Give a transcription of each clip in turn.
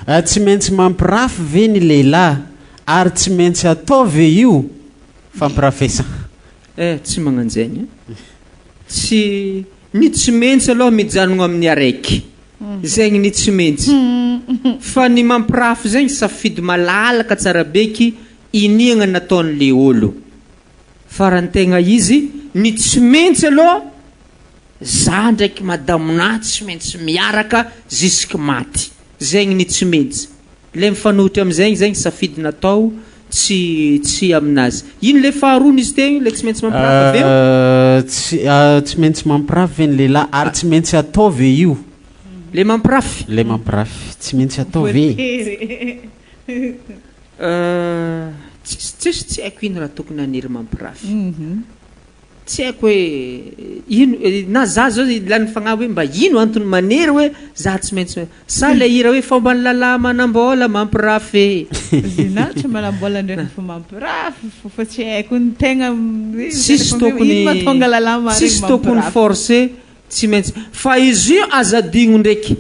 Tsy maintsy mampirafy ve ny lehilahy ary tsy maintsy atao ve io fampirafesana? Eh, tsy magnanjegny eh. Tsy, ny tsy maintsy aloha mijanogno amin'ny araiky. Zegny ny tsy maintsy. Fa ny mampirafy zegny safidy malalaka tsara beky iniagna nataon'le olo. Fa raha ny tegna izy, ny tsy maintsy aloha, za ndraiky madamonà tsy maintsy miaraka jusque maty. Zegny ny tsy maintsy. Le mifanohitra amizegny zegny safidy natao tsy tsy aminazy. Ino le faharoa n'izy teo igny le tsy maintsy mampirafy avy eo? Tsy tsy maintsy mampirafy ve ny lehilahy ary tsy maintsy atao ve io? Le mampirafy? Le mampirafy, tsy maintsy atao ve? Voatery. Tsisy tsisy tsy haiko ino raha tokony hanery mampirafy. Tsy haiko hoe ino na za zao lany fagnahy hoe mba ino antony manery hoe za tsy maintsy sa le hira hoe fomban'ny lalahy manam-bola mampirafy e. Zina tsy manam-bola ndraiky fa mampirafy fo fa tsy haiko ny tegna hoe Tsisy tokony ino mahatonga lalahy maregny tsisy tokony mampirafy. forcer tsy maintsy fa izy io aza adigno ndraiky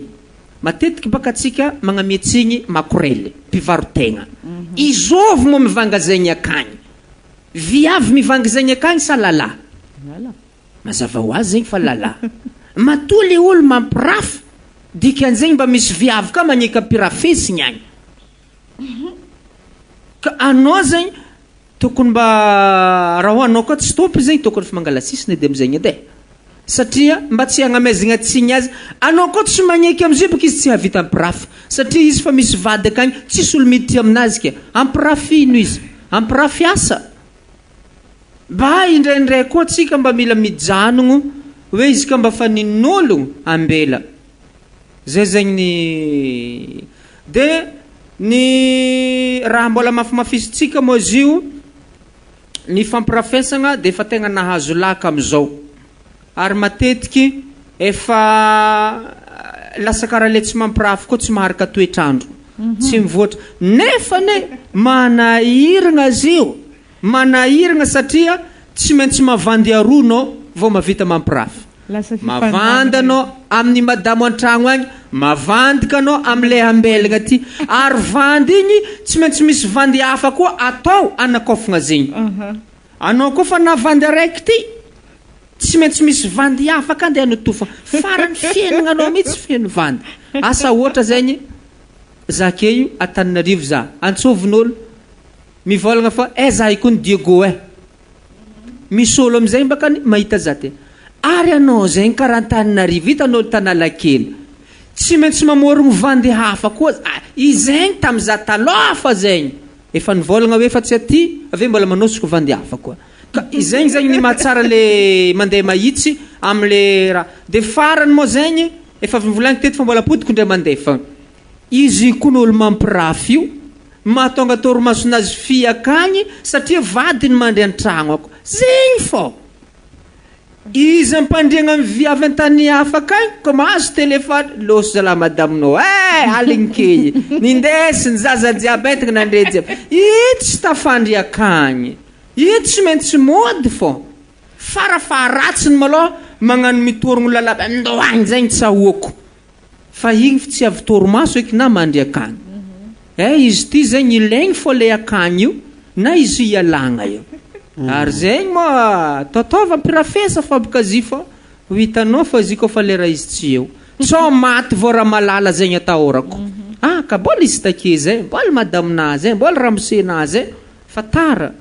matetiky baka atsika magnamia tsigny makorely mpivarotegna izôvy moa mivanga zegny akagny Viavy mivangy zegny akagny sa lala? Mazava ho azy zegny fa lala. Matoa le olo mampirafy, dikan'zegny mba misy viavy ka magneka ampirafesigny agny. Ka anao zegny tokony mba raha ho anao koa tsy tompony zegny tokony efa mangala sisiny edy amizegny edy e. Satria mba tsy hagnamezagna tsigny azy, anao koa tsy magneky amizay bôka izy tsy hahavita hampirafy satria izy fa misy vady akagny tsisy olo miditry aminazy ke, hampirafy ino izy? Hampirafy asa? Mba indraindray koa tsika mba mila mijanogno hoe izy ka mba fa nin'ologno ambela. Zay zegny ny de ny raha mbola mafimafisitsika moa izy io, Ny fampirafesagna dia efa tegna nahazo laka amizao ary matetiky efa lasa karaha le tsy mampirafy koa tsy maharaka toetr'andro, tsy mivoatra nefa anie manahiragna azy io, manahiragna satria tsy maintsy mavandy aroa nao vao mahavita mampirafy. Lasa Mavandy fifaninanana anao amin'ny madamo an-tragno agny, mavandy ka anao amin'ilay ambelagna aty. Ary vandy igny tsy maintsy misy vandy hafa koa atao anakôfagna zegny. Anao koa fa navandy araiky ty, tsy maintsy misy vandy hafa ka andeha anotofa. Farany fiaignananao mihitsy feno vandy. Asa ohatra zegny, za ke io Antananarivo za, antsovin'olo, mivôlagna fa eh za io kony Diego eh. Misy olo amizay mbakany mahita za ty. Ary anao zegny karaha Antananarivo hitan'olo t'Analakely. Tsy maintsy mamorogno vandy hafa koa za. Izegny tamy za taloha fa zegny. Efa nivôlagna hoe fa tsy aty, avy eo mbola manosoko vandy hafa koa. Ka izegny zegny ny mahatsara le mandeha mahitsy amle raha. De farany moa zegny, efa avy nivolagniko teto fa mbola apodiko ndray mandeha fa izy koa ny olo mampirafy io. Mahatonga torimasonazy fy akagny satria vadiny mandry antragno ako. Zegny fô! Izy ampandriagna am viavy antany hafa akagny ko mahazo téléphone, lôso zalah madaminao eh! Aligny kely nindesiny zaza jiaby entagna nandre jiaby. Io tsy tafandry akagny. Io tsy maintsy mody fô. Farafaharatsiny malôha magnano mitorogno lalabe ndao agny zegny tsahoako. Fa igny tsy avy torimaso eky na mandry akagny. Eh izy ty zegny ilaigny fô le akagny io na izy ialagna eo. Ary zegny moa tataova ampirafesa fa boka zy fô ho hitanao fa zy kôfa lera izy tsy eo. Tsao maty vao ramalala zegny atahorako. Ah ka mbola izy take zay, mbola madaminah zay, mbola ramosenah zay fa tara.